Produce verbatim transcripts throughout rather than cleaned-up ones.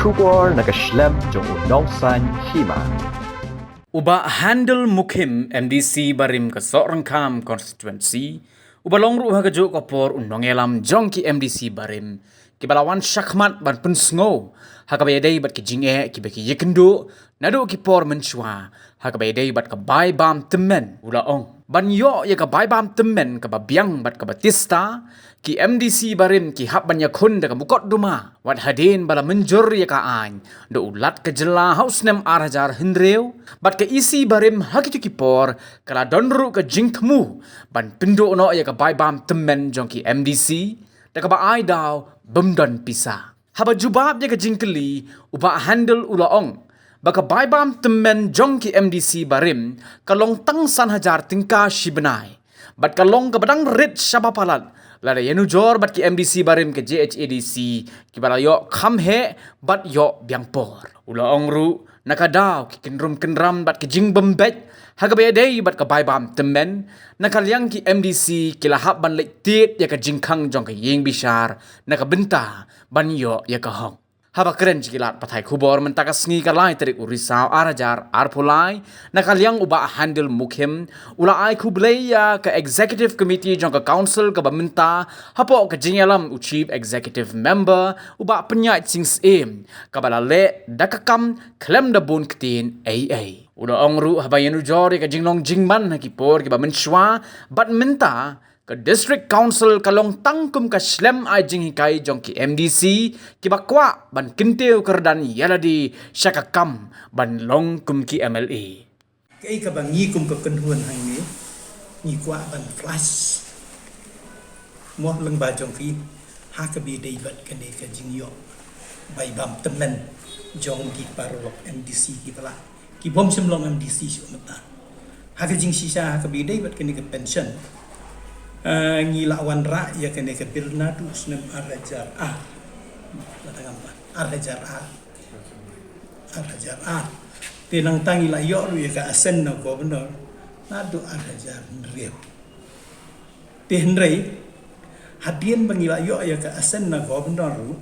Khubor na ka shlem jong u nongsaiñ hima. U Bah Handel Mukhim, M D C barim ka Sohryngkham constituency, uba long ruh ha kajuh ka por u nongïalam jong ki M D C barim, kiba la wan shakhmat ban pynsngew ha kaba ïadei bad ki jingeh kiba ki ïakynduh naduh ki por mynshuwa ha kaba ïadei bad ka bai bam tymmen. U la ong, ban ïoh ïa ka bai bam tymmen kaba biang bad kaba tista, ki M D C barim ki hap ban ïakhun da ka mukotduma. Wat hadien ba la mynjur ïa ka aiñ da u Lat ka Jylla ha u snem ar hajar hynriew, bad ka E C barim ha kito ki por ka la don ruh ka jingthmu ban pynduh noh ïa ka bai bam tymmen jong ki M D C da kaba ai daw bym don pisa. Haba jubab ïa ka jingkylli, u Bah Handel u la ong ba ka bai bam tymmen jong ki M D C barim ka long tang san hajar tyngka shi bnai, bad ka long kaba dang rit shaba palat lada ïanujor bad ki M D C barim ka J H A D C kiba la ïoh kham heh bad ïoh biang por. U la ong ruh, na ka daw ki kynrum kynram bad ki jingbym beit ha kaba ïadei bad ka bai bam tymmen, na ka liang ki M D C ki la hap ban leit tied ïa ka jingkhang jong ka ïing bishar na ka bynta ban ïoh ïa ka hok. Haba kren sha ki lad pathai khubor mynta ka sngi ka lai tarik u Risaw ar hajar arphew lai, na ka liang u Bah Handel Mukhim u la ai khublei ïa ka Executive Committee jong ka Council kaba mynta, hapoh ka jingïalam u Chief Executive Member u Bah Pynïaid Sing Syiem, kaba la leh da ka kam khlem da bun ktien ei ei. U la ong ruh, haba ïanujor ïa ka jinglong jingman ha ki por kiba mynshuwa bad mynta, ka District Council ka long tang kum ka shlem ai jinghikai jong ki M D C kiba kwah ban kyntiew kyrdan ïa lade sha ka kam ban long kum ki M L A. Kaei kaba ngi kum ka kynhun hangne ngi kwah ban flash mo lyngba jong phi ha kaba ïadei bad kane ka jingïoh bai bam tymmen jong ki paralok M D C kiba la, ki bym shym long M D C shuh mynta. Ha ka jingshisha ha kaba ïadei bad kane ka pension, eh, ngi la wanrah ïa kane ka bill naduh snem ar hajar ar. La tangam ba ar hajar ar. Ar hajar ar. Te nangta ngi la ïoh ruh ïa ka assent na governor naduh ar hajar hynriew. Te hynrei hadien ba ngi la ïoh ïa ka assent na governor ruh,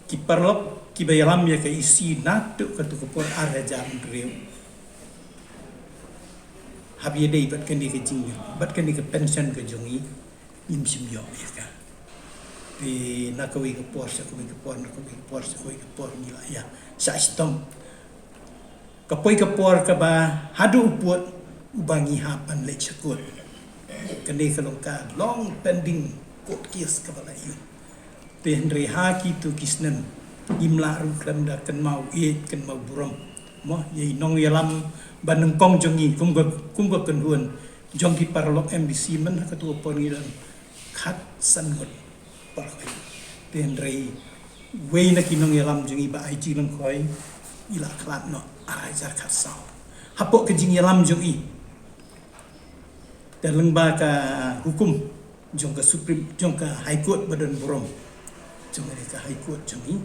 ki paralok kiba ïalam ïa ka E C naduh katto ka por ar hajar hynriew, haba ïadei bad kane ka jing, bad kane ka pension ka jong ngi, ngim shym ïoh ïa ka. Te na kawei ka por sha kawei ka por, na kawei ka por sha kawei ka por ngi la ïa shah shitom. Ka poi ka por kaba haduh u pud uba ngi hap ban leit sha kut. Kane ka long ka long pending court case kaba la ïoh. Te hynrei ha kito ki snem ngim lah ruh khlem da kynmaw ïeit kynmaw burom mo ïa i nongïalam ba nyngkong jong ngi kum ka, kum ka kynhun jong ki paralok M D C. Myn ha kato ka por ngi don khatsan ngut paralok. Te hynrei wei na ki nongïalam jong ngi, Bah Aiti Lyngkhoi, i la khlad noh ar hajar khatsaw. Hapoh ka jingïalam jong i, te lyngba ka hukum jong ka Supreme, jong ka High Court ba don burom, jong ka High Court jong i,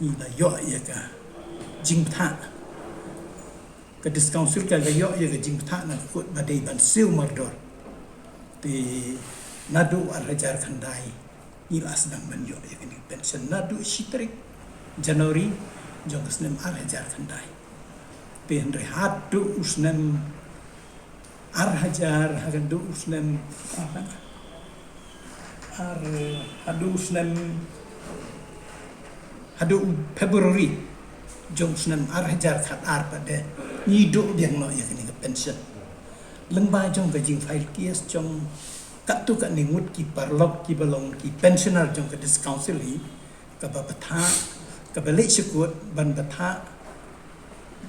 i la ïoh ïa ka jingbatai. Ka District Council ka la ïoh ïa ka jingbatai na ka court ba dei ban siew mardor. Te naduh ar hajar khyndai ngi la sdang ban ïoh ïa kane ka pension naduh shi tarik January jong ka snem ar hajar khyndai. Te hynrei haduh u snem ar hajar, haduh u snem, ar, haduh u snem, haduh u February jong u snem ar hajar khatar pat de ngi duh biang noh ïa kane ka pension. Lyngba jong ka jing file case jong katto katne ngut ki paralok kiba long ki pensioner jong ka District Council hi, kaba batai, kaba leit sha court ban batai,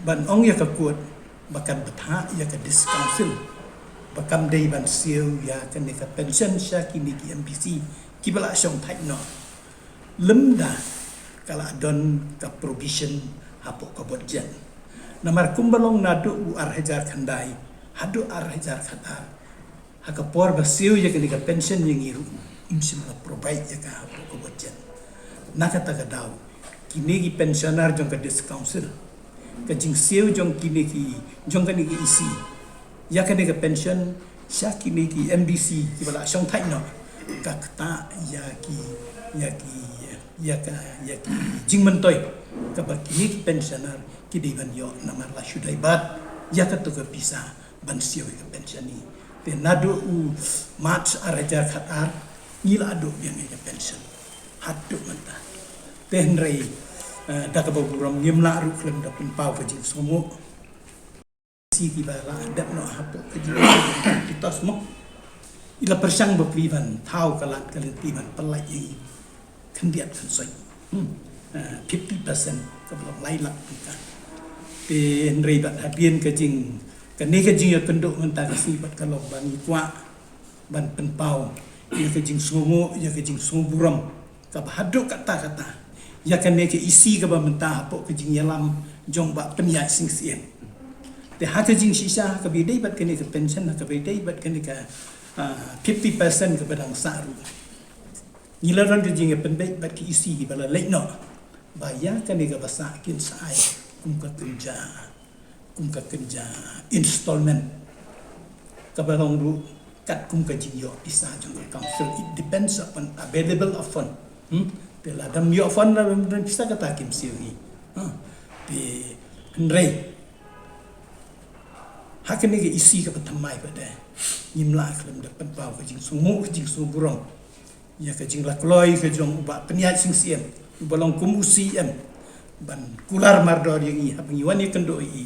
ban ong ïa ka court ba kan batai ïa ka District Council ba kam dei ban siew ïa kane ka pension sha kine ki M D C kiba la shong thait noh lymda ka la don ka provision hapoh ka budget. Namar kumba long naduh u ar hajar khyndai haduh ar hajar khatar, ha ka por ba siew ïa kane ka pension ïa ngi ruh, ym shym la provide ïa ka hapoh ka budget. Na kata ka daw, kine ki pensioner jong ka District Council, ka jingsiew jong kine ki, jong kane ka E C ïa kane ka pension sha kine ki M D C kiba la shong thait noh, ka ktah ïa ki, ïa ki, ïa ka, ïa ki jingmyntoi kaba kine ki pensioner ki dei ban ïoh namar la shu dei bad ïa kato ka pisa ban siew ïa ka pension. Te naduh u March ar hajar khat ar ngi la duh biang ïa ka pension haduh mynta. Te hynrei, eh, da kaba burom ngim lah ruh khlem da pynpaw ka jingsngewnguh. Shi kiba la dep noh hapoh ka jingïalang ki tos mo. I la pyrshang bapli ban thaw ka lad ka lynti ban pynlait ïa ngi khyndiat khynsoit. Hmm. Ah, fifty percent kaba long lai lak tyngka. Te hynrei bad hadien ka jing, kane ka jingïakynduh mynta ka sngi bad ka long ba ngi kwah ban pynpaw ïa ka jingsngewnguh, ïa ka jingsngewburom kaba haduh katta katta ïa kane ka isi kaba mynta hapoh ka jingïalam jong Bah Pynïaid Sing Syiem. Te ha ka jingshisha ha kaba ïadei bad kane ka pension, ha kaba ïadei bad kane ka, ah, fifty percent kaba dang sah ruh, ngi la don ka jingïapynbeit bad ka isi kiba la leit noh ba ïa kane kaba sah kin sa ai kum ka kynja, kum ka kynja installment kaba long ruh katkum ka jingïoh pisa jong ka council. It depends upon available of fund. Hmm? Te lada ym ïoh fund, lada ym don pisa, kata kim siew hi. Ha. Te hynrei ha kane ka isi kaba thymmai pat de ngim lah khlem da pynpaw ka jingsngewnguh, ka jingsngewburom ïa ka jinglakloi ka jong u Bah Pynïaid Sing Syiem uba long kum u C M ban kular mardor ïa ngi haba ngi wan ïakynduh ïa i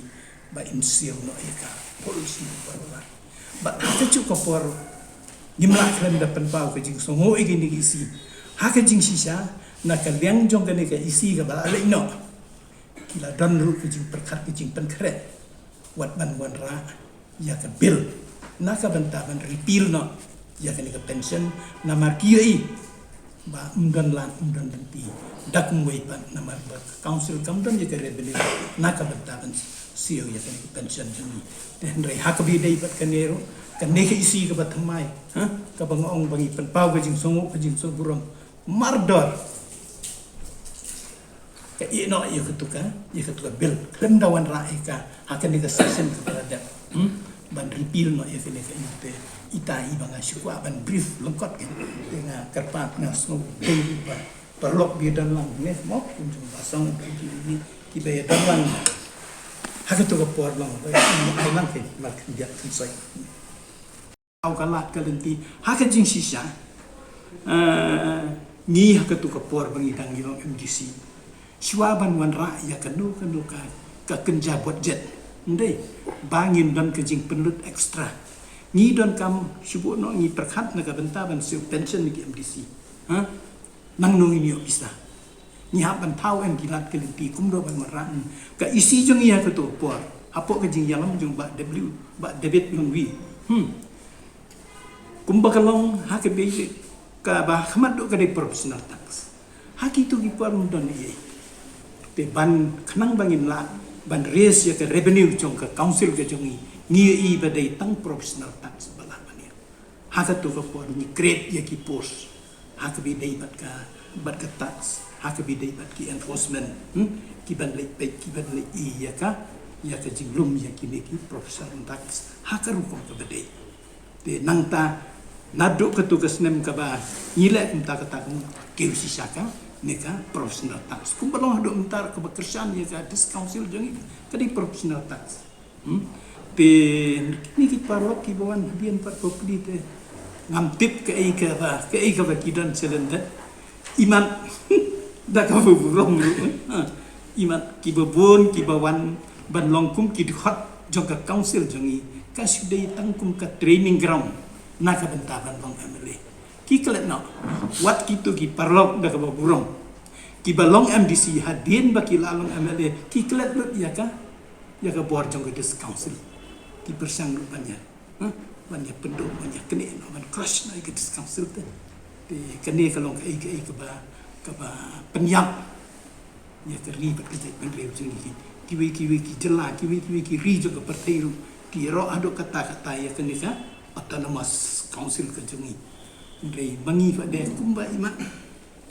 ba in siew noh ïa ka pulse na baroh. Bad ha kajuh ka por ngim lah khlem da pynpaw ka jingsngewnguh ïa kine ki isi. Ha ka jingshisha na ka liang jong kane ka isi kaba la leit noh ki la don ruh ka jingpyrkhat, ka jingpynkhreh wat ban wanrah ïa ka bill na ka bynta ban repeal noh ïa kane ka pension namar ki ïohi ba ym don lad ym don lynti da kumwei pat namar ba ka council kam don ïa ka revenue na ka bynta ban siew ïa kane ka pension jong ngi. Te hynrei ha kaba ïadei bad kane ruh, kane ka isi kaba thymmai, ha, kaba nga ong ba ngi pynpaw ka jingsngewnguh, ka jingsngewburom mardor. Ka ïeh noh ïa katu ka, ïa katu ka bill khlem da wanrah ïa ka ha kane ka session kaba la dep. Hmm? Ban repeal noh ïa kane ka, ïa te ita i ba nga shu kwah ban brief lyngkot ka. Te nga kyrpad, nga sngew dei ba paralok ba ïadon lang ne mo, kum jong ba song ba ki, ki, kiba ïadon lang ha katu ka por long ba ai lang ka mar khyndiat khynsoit. Thaw ka lad ka lynti ha ka jingshisha. Eh, ngi ha katu ka por ba ngi dang ngi long M D C, shuwa ban wanrah ïa kano kano ka, ka kynja budget, ym dei ba ngin don ka jingpynlut extra. Ngi donkam shu buh noh, ngi pyrkhat na ka bynta ban siew pension ki M D C. Ha? Nangno ngin ïoh pisa? Ngi hap ban thaw em ki lad ki lynti kumno ban wanrah? Ka isi jong ngi ha kato ka por hapoh ka jingïalam jong Bah W, Bah David Longwi. Hmm. Kumba ka long ha ka bynta kaba ha khmat duh ka dei professional tax. Ha kito ki por ym don ei ei. Te ban khnang ba ngin lah ban raise ïa ka revenue jong ka council ka jong ngi, ngi ïohi ba dei tang professional tax ba lah ban ïa ha kato ka por ngi create ïa ki post ha kaba ïadei bad ka, bad ka tax, ha kaba ïadei bad ki enforcement, hmm? Ki ban leit peit, ki ban leit i ïa ka, ïa ka jinglum ïa kine ki professional tax ha ka rukom kaba dei. Te nangta naduh kato ka snem kaba ngi leh kumta kata ka mut kiew shisha kane ka professional tax. Kumba long haduh mynta kaba kyrshan ïa ka District Council jong ngi ka dei professional tax. Hmm? Te kine ki paralok kiba wan hadien pat bapli te ngam tip kaei kaba, kaei kaba ki don sha lyndet. Imat da kaba burom ruh. Ha. Imat kiba bun kiba wan ban long kum ki dkhot jong ka council jong ngi, ka shu dei tang kum ka training ground na ka bynta ban long M L A. Ki klet noh. Wat kito ki paralok da kaba burom kiba long M D C hadien ba ki la long M L A ki klet lut ïa ka, ïa ka bor jong ka District Council. Ki pyrshang ruh ban ïa, ha, ban ïa pynduh, ban ïa knieh noh, ban crush noh ïa ka District Council te. Te kane ka long kaei kaei kaba, kaba pynïap ïa ka ri bad ka jaitbynriew jong ngi. Kiwei kiwei ki jylla, kiwei kiwei ki ri jong ka pyrthei ruh ki ïaroh haduh katta katta ïa kane ka Autonomous Council ka jong ngi. Hynrei ma ngi pat de kumba imat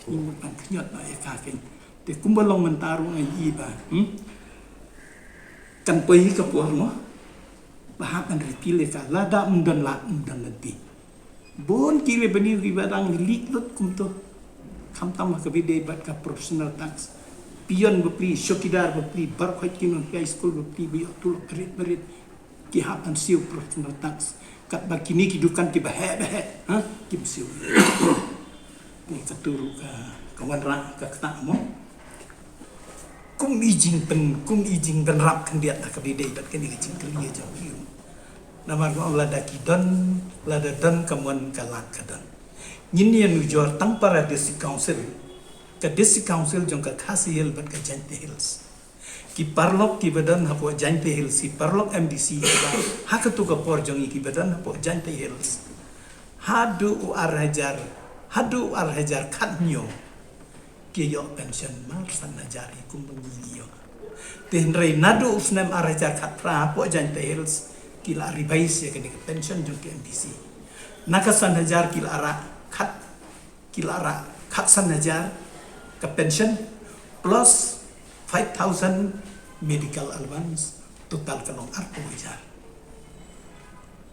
ngi mut ban khñiot noh ïa ka keiñ. Te kumba long mynta ruh nga ïohi ba, hmm? Kan poi ka por mo ba hap ban repeal ïa ka, lada ym don lad ym don lynti. Bun ki revenue kiba dang leak lut kumto. Khamtam ha kaba ïadei bad ka professional tax. Peon bapli, chowkidar bapli, baroh khoit ki nonghikai skul bapli ba ïoh tulop barit barit, ki hap ban siew professional tax. Katba kine ki dukan kiba heh ba heh, ha, kim siew. Ni ka tur ka, ka wanrah ka ktah mo. Kum i jingpyn, kum i jingpynrap khyndiat ha kaba ïadei bad kane ka jingkylli jong phi. Namar ba lada ki don, lada don ka mon ka lad ka don. Ngin ïa nujor tang para district council, ka district council jong ka Khasi Hills bad ka Jaintia Hills. Ki paralok kiba don hapoh Jaintia Hills, ki paralok M D C kiba ha katu ka por jong ngi kiba don hapoh Jaintia Hills, haduh u ar hajar, haduh u ar hajar khathynñiew, ki ïoh pension mar san hajar hi kumba ngi ngi ïoh. Te hynrei naduh u snem ar hajar khatphra hapoh Jaintia Hills ki la revise ïa kane ka pension jong ki M D C. Na ka san hajar ki la rah khat, ki la rah khat san hajar ka pension plus five thousand medical allowance, total ka long arphew hajar.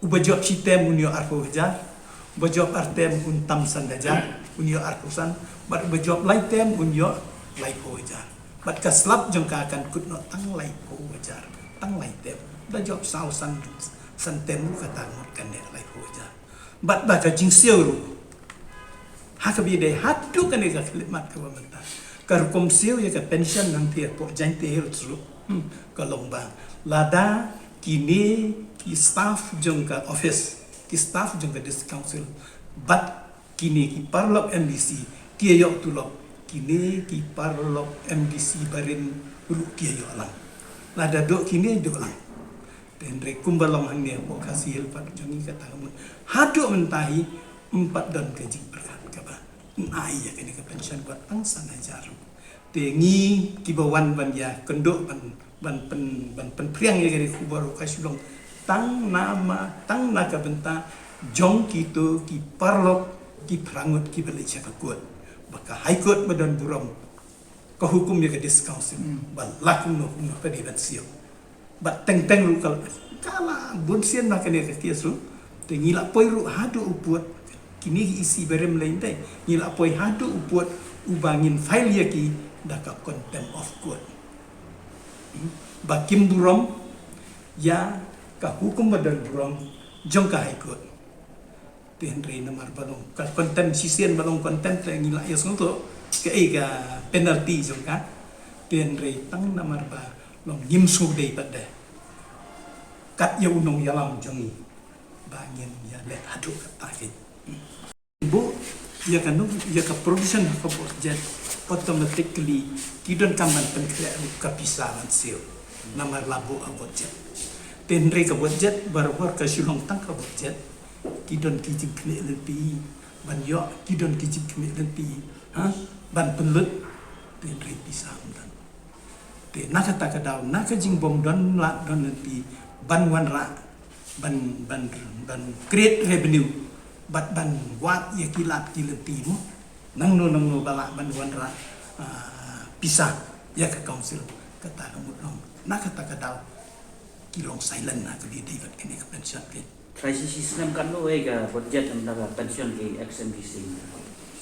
Uba jop shi term un ïoh arphew hajar, uba jop ar term un tam san hajar, un ïoh arphew san, bad uba jop lai term un ïoh laiphew hajar. Bad ka slap jong ka kan kut noh tang laiphew hajar, tang lai term. Ba jop saw san, san term ruh kata ngut kan ïoh laiphew hajar. Bad ba ka jingsiew ruh ha kaba ïadei haduh kane ka khyllipmat kaba mynta, ka rukom siew ïa ka pension hangtei hapoh Jaintia Hills ruh, hmm, ka long ba lada kine ki staff jong ka office, ki staff jong ka district council, bad kine ki paralok M D C ki ïoh tulop, kine ki paralok M D C barim ruh ki ïoh lang. Lada duh kine duh lang. Te hynrei kumba long hangne hapoh Khasi Hills pat jong ngi kata ka mut haduh mynta hi ym pat don ka jingpyrkhat kaba ai ïa kane ka pension ba tang san hajar. Te ngi kiba wan ban ïa kynduh ban, ban pyn, ban pynphriang ïa kane ka khubor ka shu long tang na ma, tang na ka bynta jong kito ki paralok ki phra ngut kiba leit sha ka court, ba ka High Court ba don burom ka hukum ïa ka District Council, hmm, ba la kumno kumno ka dei ban siew. Bad teng teng ruh ka la, ka la bun sien na kane ka case ruh. Te ngi la poi ruh haduh u pud, kine ki E C barim lei te, ngi la poi haduh u pud uba ngin file ïa ki da ka contempt of court. Hmm? Ba kim burom ïa ka hukum ba don burom jong ka High Court. Te hynrei namar ba long ka contempt, shisien ba long contempt te ngi la ïohsngew to kaei ka penalty jong ka. Te hynrei tang namar ba long ngim sngewdei pat de kat ïa u nongïalam jong ngi ba ngin ïa leh haduh katta kein. Buh ïa ka nong, ïa ka provision ha ka budget, automatically ki donkam ban pynkhreh ruh ka pisa ban siew. Namar la buh ha budget. Te hynrei ka budget barabor ka shu long tang ka budget. Ki don ki jingkhmih lynti ban ïoh, ki don ki jingkhmih lynti, ha, ban pynlut. Te hynrei pisa ym don. Te na kata ka daw, na ka jingbym don lad don lynti ban wanrah, ban, ban, ban create revenue bad ban wad ïa ki lad ki lynti mo. Nangno nangno ba lah ban wanrah, ah, pisa ïa ka council, kata ka mut long na kata ka daw ki long silent ha kaba ïadei bad kane ka pension kein. Trai shi shi snem katno wei ka budget ynda ka pension ki ex M D C?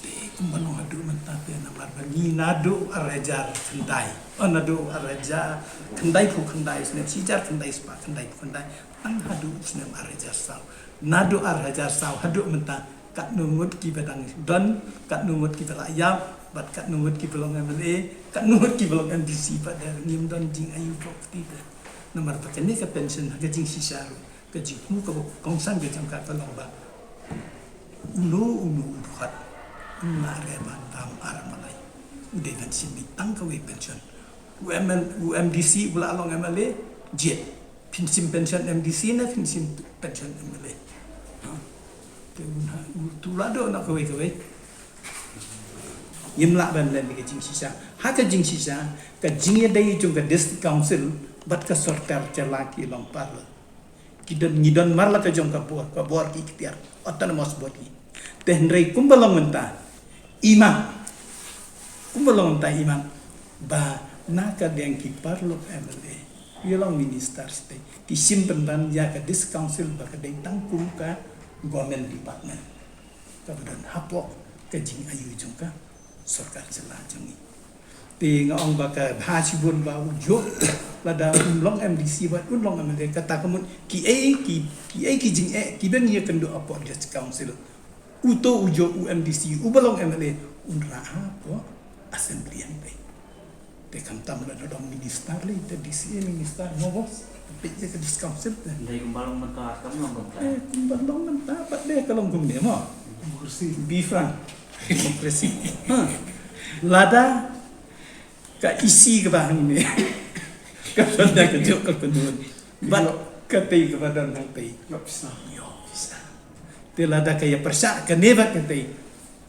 Te kumba long haduh mynta te namar ba ngi naduh ar hajar khyndai, oh, naduh ar hajar khyndaiphew khyndai, snem shi hajar khyndai spah khyndaiphew khyndai, tang haduh snem ar hajar saw. Naduh ar hajar saw haduh mynta katno ngut kiba dang don, katno ngut kiba la ïap, bad katno ngut kiba long M L A, katno ngut kiba long M D C pat de ngim don jingaïu property de. Namar ba kane ka pension ha ka jingshisha ruh ka jingthmu kaba kongsan ka jong ka ka long ba uno uno u dkhot, uno re ban dam ar malai, u dei ban shim beit tang kawei pension. U M L, u M D C u la long M L A, jied. Phin shim pension M D C ne phin shim pension M L A. Ha. Te u na, u tu la do na kawei kawei. Ngim lah ban leh ka jingshisha. Ha ka jingshisha, ka jingïadei jong ka District Council bad ka sorkar jylla ki long parallel. Ki don, ngi don mar la ka jong ka bor, ka bor ki ikhtiar, autonomous body. Te hynrei kumba long mynta, imat, kumba long mynta imat, ba na ka liang ki paralok M L A, ki long minister state, ki shim pynban ïa ka District Council ba ka dei tang kum ka government department. Kaba don hapoh ka jingaïu jong ka sorkar jylla jong ngi. Te nga ong ba ka bha shibun ba u Joe, lada un long M D C bad un long M L A, kata ka mut ki ei ki, ki ei ki jingeh kiba ngi ïakynduh hapoh District Council, uto u Joe u M D C uba long M L A un rah hapoh Assembly hangtei. Te khamtam lada dong minister lei, te D C A minister mo bos. Peit ïa ka District Council te. Dei kumba long mynta, kam long kumta. Eh, kumba long mynta pat de ka long kumne mo. Democracy. Be frank. Democracy. Ha. Lada ka isi kaba hangne, ka don da ka jok ka kynhun. Bad katei kaba don hangtei. Ïoh pisa. Ïoh pisa. Te lada ka ïa pyrshah kane bad katei,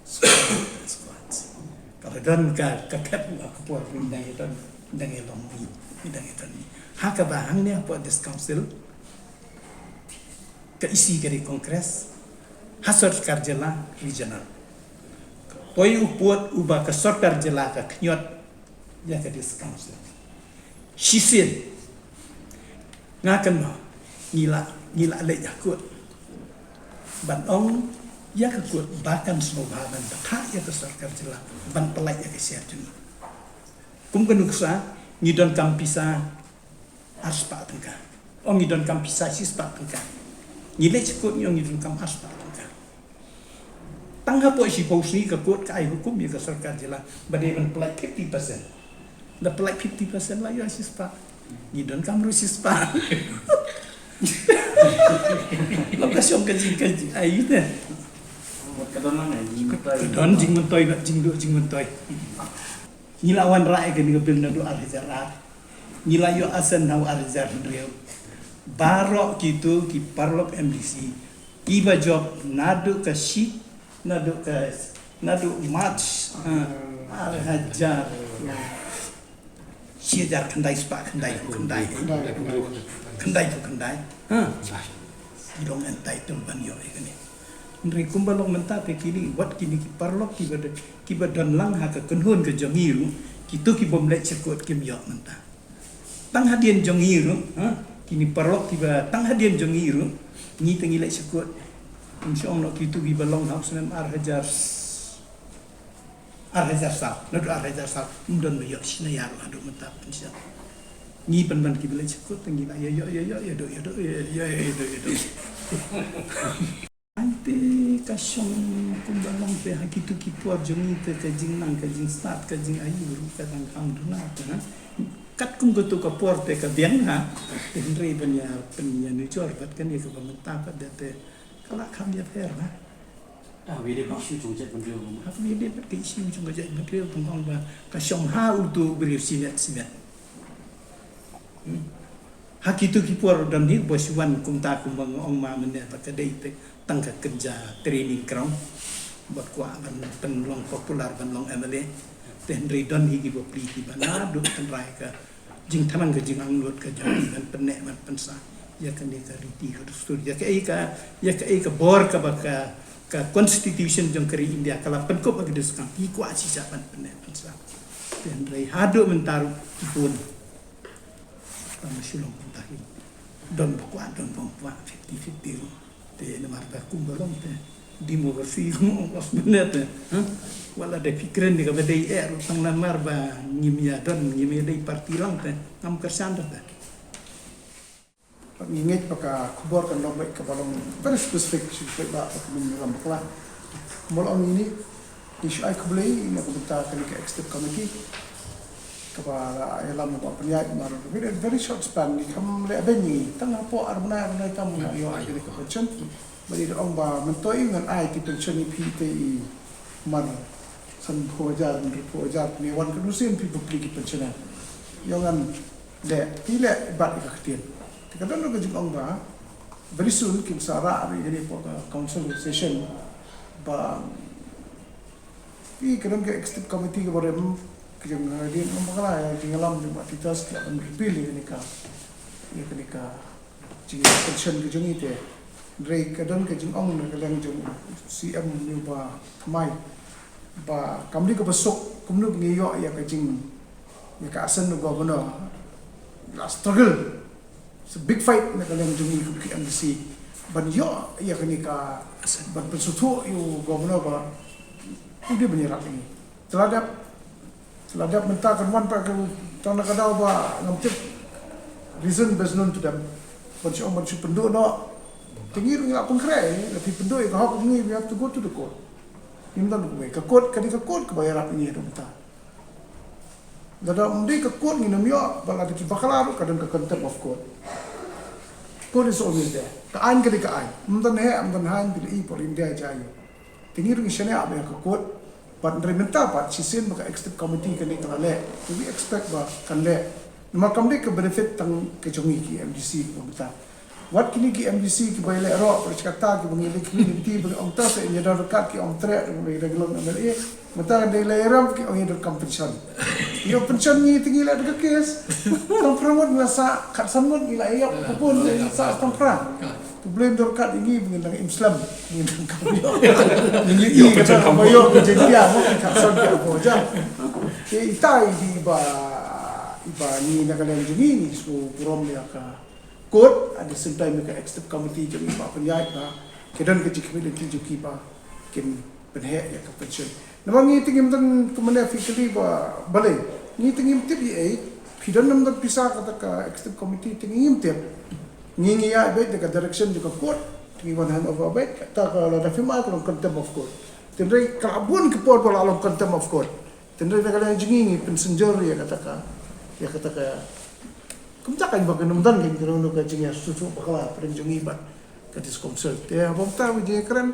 squat, squat. Ka la don ka, ka thep, ka por, ngi dang ïa don, ngi dang ïa long ngi, ngi dang ïa don ngi. Ha kaba hangne hapoh District Council, ka isi ka dei Congress, ha sorkar jylla regional. Poi u pud uba ka sorkar jylla ka khñiot ïa ka District Council. Shisien nga kynmaw ngi la, ngi la leit ha court ban ong ïa ka court ba kan sngewbha ban bthah ïa ka sorkar jylla ban pynlait ïa ka share jong ngi. Kum ka nuksa, ngi donkam pisa ar spah tyngka. Ong ngi donkam pisa shi spah tyngka. Ngi leit sha court ngi ong ngi donkam ar spah tyngka. Tang hapoh shiphew sngi ka court ka ai hukum ïa ka sorkar jylla ba dei ban pynlait fifty percent. La pynlait fifty percent la ïoh shi spah. Ngi donkam ruh shi spah. Long ka shong ka jing, ka jing, ai ïa te. Ka don lang, eh, jingmyntoi. Ka don jingmyntoi bad jingduh jingmyntoi. Ngi la wanrah ïa kane ka bill naduh ar hajar ar. Ngi la ïoh assent naduh ar hajar hynriew. Baroh kito ki paralok M D C kiba jop naduh ka shi, naduh ka, naduh March, ha, ar hajar, shi hajar khyndai spah khyndai phew khyndai. Khyndai phew khyndai. Ha. Ki long entitled ban ïoh ïa kane. Hynrei kumba long mynta te kine, wat kine ki paralok kiba don, kiba don lang ha ka kynhun ka jong ngi ruh, kito ki bym leit sha court kim ïoh mynta. Tang hadien jong ngi ruh, ha, kine paralok kiba tang hadien jong ngi ruh, ngi te ngi leit sha court. Ym shong noh kito kiba long ha u snem ar hajar, ar hajar saw, naduh ar hajar saw ym don ba ïoh shi naiar haduh mynta pynshong. Ngi pynban kiba leit sha court te ngi la ïoh, ïoh, ïoh, ïoh, ïoh, ïoh, ïoh, ïoh, ïoh, ïoh, ïoh, ïoh. Ai te ka shong kumba long te ha kito ki por jong ngi te ka jingnang ka jingstad ka jingaïu ruh ka dang kham duna te, ha. Katkum kato ka por te ka biang, ha. Te hynrei ban ïa pynïanujor bad kane kaba mynta pat de te ka la kham ïapher, ha. Ah, wi dei ka issue jong ka jaitbynriew. Ha, wi dei ka issue jong ka jaitbynriew, tang ong ba ka shong ha uto u briew shimet shimet. Hmm. Ha kito ki por don hi ba shu wan kumta kumba nga ong ma mynne ba ka dei te tang ka kynja training ground ba kwah ban pynlong popular ban long M L A. Te hynrei don hi kiba plie kiba naduh tynrai ka jingthnang ka jingangnud ka jong ki ban pynneh ban pynsah ïa kane ka riti ka dustur, ïa kaei ka, ïa kaei ka bor kaba ka, ka constitution jong ka ri India ka la pynkup ha ka dustur, ki kwah shisha ban pynneh pynsah. Te hynrei haduh mynta ruh ki bun. Tang shu long mynta hi. Don ba kwah, don bym kwah, fifty fifty ruh. Te namar ba kumba long te democracy kum ong bos mynne te, ha? Wat la dei phi kren ïa kaba dei eh ruh tang namar ba ngim ïa don, ngim ïa dei party lang te ngam kyrshan da te. Ngi ngeit ba ka khubor kan long beit kaba long very specific, shu peit ba ka mynnin lam bakla. Kumba long ine, ngi shu ai khublei na ka bynta kane ka executive committee kaba la ïalam ba pynïaid mar very, very short span, ngi kham leh beiñ ngi tang hapoh ar bnai ar bnai tam ngi ïoh ai kane ka pension. Ba dei da ong ba myntoi ngan ai ki pension ïa phi te i mar sanphew hajar, hynriewphew hajar, ne wan ka dusien phi bapli ki pensioner. Ïoh ngan leh, phi leh bat ïa ka ktien. Te ka don ka jingong ba very soon kin sa rah ïa kane hapoh ka council session ba Ïa ka don ka executive committee kaba rem ka jong ka dien ong bakla ïa ka jingïalam jong Bah Titus ka ban repeal ïa kane ka, ïa kane ka jingpension ka jong ngi te. Hynrei ka don ka jingong na ka liang jong C M u Bah Thymmai ba kam dei kaba suk kumno ba ngi ïoh ïa ka jing, ïa ka ascent u governor. La struggle. It's a big fight na ka liang jong ngi kum ki M D C ban ïoh ïa kane ka, ban pynsngewthuh ïa u governor ba u dei ban ïarap ïa ngi. La dep, la dep mynta kan wan pat ka tang na ka daw ba ngam tip reason best known to them. Ban shu ong ban shu pynduh noh. Te ngi ruh ngi la pynkhreh, la phi pynduh ïa ka hok ngi, we have to go to the court. Ngim don kumne, ka court ka dei ka court kaba ïarap ïa ngi mynta. Lada ym dei ka court ngin ym ïoh, ba lada ki bakla ruh ka don ka contempt of court. Court is always there. Ka aiñ ka dei ka aiñ. Ym don heh, ym don haiñ, phi la i por India jai. Te ngi ruh ngi shaniah bha ïa ka court. Bad hynrei mynta pat shisien ba ka executive committee kane ka la leh, we expect ba kan leh. Namar kam dei ka benefit tang ka jong ngi ki M D C ba mynta. Wat kine ki M D C kiba ïaleh roh, ba shkata kiba ngi leh community ba ngi ong ta sa ïa don ryngkat ki ong treh ba ngi regular M L A. Mynta dei leh ram ki ong ïa don kam pension. Ïa pension ngi te ngi leh da ka case. Tang phra ngut ngi la sah, khatsan ngut ngi la ïoh ka bun ngi la sah tang phra. To blame dor kat ïa ngi, ngi dang im slem, ngi dang kam ïoh. Ngi ïoh ka jingpang, ïoh ka jingpang, mo, ka son ka mo ja. Te ita i di ba, i ba ngi na ka liang jong ngi, ngi shu burom ïa ka court, at the same time ka executive committee jong ngi ba pynïaid ba ki don ka jingkhmih lynti jong ki ba kin pynheh ïa ka pension. Namar ngi te ngim don kumne physically ba balei. Ngi te ngim tip ei ei. Phi don nam don pisa kata ka executive committee te ngim tip. Ngi ngi ïa beit da ka direction jong ka court. Te ngi wan hand over beit. Kata ka lada phi ma ka long contempt of court. Tynrai ka la bun ki por ba la long contempt of court. Tynrai na ka liang jong ngi ngi pynsynjor ïa kata ka, ïa kata ka. Kumta ka ba ka num don ka jingïa susu bakla pyrshah jong ngi bad ka discouncil. Te ha bynta ba jingïakren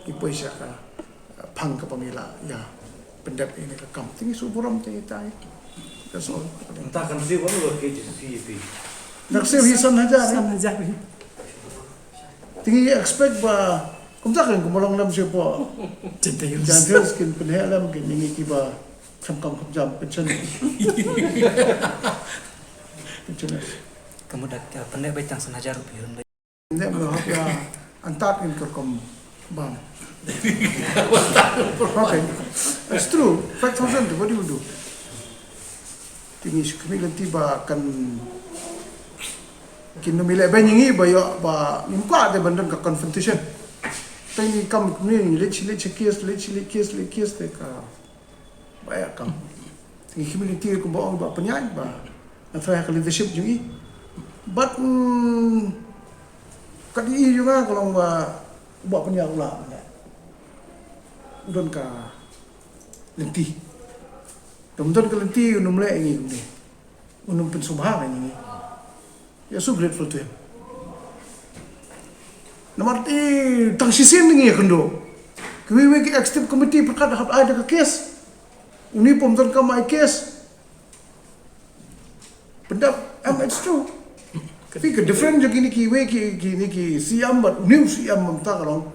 ngi poi sha ka phang kaba ngi la ïa pyndep ïa kane ka kam. Te ngi shu burom te ngi tai. That's all. Mynta kan siew wan lo K J C P. Nak siew hi san hajar. San hajar. Te ngi expect ba kumta kan kumba long lem siew po. Gentiles. Gentiles kin pynheh lem kin ngi kiba kham kham kham jam pension. Pension. Kamu dak, eh, pynleh beit tang san hajar rupiah. Ynda me hap ïa antad in ka rukom bam. Okay. It's true. Five thousand, what do you do? Te ngi shu khmih lynti ba kan kin ym leh beiñ ïa ngi ba ïoh ba ngim kwah te ban don ka confrontation. Te ngi kam kumne ngi leit shi leit shi case, leit shi leit case, leit case te ka ba ïa kam. Ngi khmih lynti kumba ong ba pynïaid ba na trai ha ka leadership jong ngi. Bad, mm, ka dei jong nga ka long ba u Bah Pynïaid u lah ban leh. U don ka lynti. Te um don ka lynti un ym leh ïa ngi kumne. Un ym pynsngewbha ïa ngi. We are so grateful to him. Namar te tang shisien ngi ïakynduh. Kiwei kiwei ki executive committee pyrkhat hap ai da ka case. Une pom donkam ai case. Pyndap, em, it's true. Phi ka different jong kine kiwei ki, kine ki C M bad une u C M mynta ka long.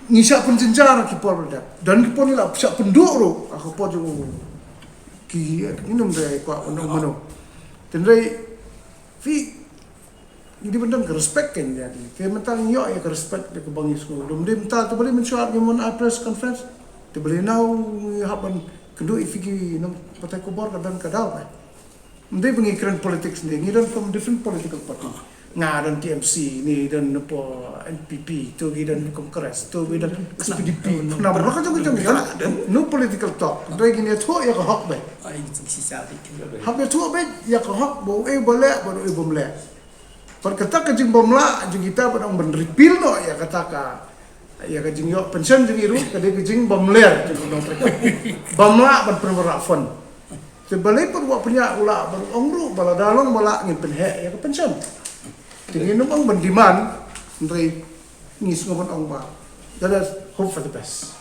Ngi shah pynjynjar ki por ba dep. Don ki por ngi la shah pynduh ruh ha ka por jong u. Ki, ngi nym dei kwah uno uno. Tynrai phi ngi dei ban don ka respect kein ïa ki. Te mynta ngi ïoh ïa ka respect da kaba ngi sngew. Lym dei mynta te balei mynshuwa ngi mon ai press conference. Te balei now ngi hap ban kynduh ïa phi ki nongpathai khubor ka don ka daw ba. Ym dei ba ngi kren politics ne, ngi don from different political party. Nga don T M C, ngi don napoh N P P, to ngi don Congress, to ngi don S P D P. Namar ka jong ka jong ka. No political talk. Dei ngi ïathuh ïa ka hok beit. Hap ïathuh beit ïa ka hok ba uei ba leh, ba uei bym leh. Bad kata ka jingbymlah jong kita ba dang ban repeal noh ïa kata ka, ïa ka jingïoh pension jong ngi ruh ka dei ka jingbymler jong u nongtrei. Bymlah ban pynwanrah fund. Te balei pat u Bah Pynïaid u lah ban ong ruh ba lada long ba lah ngin pynheh ïa ka pension. Te ngin ym ong ban demand, hynrei ngi sngew ban ong ba let us hope for the best.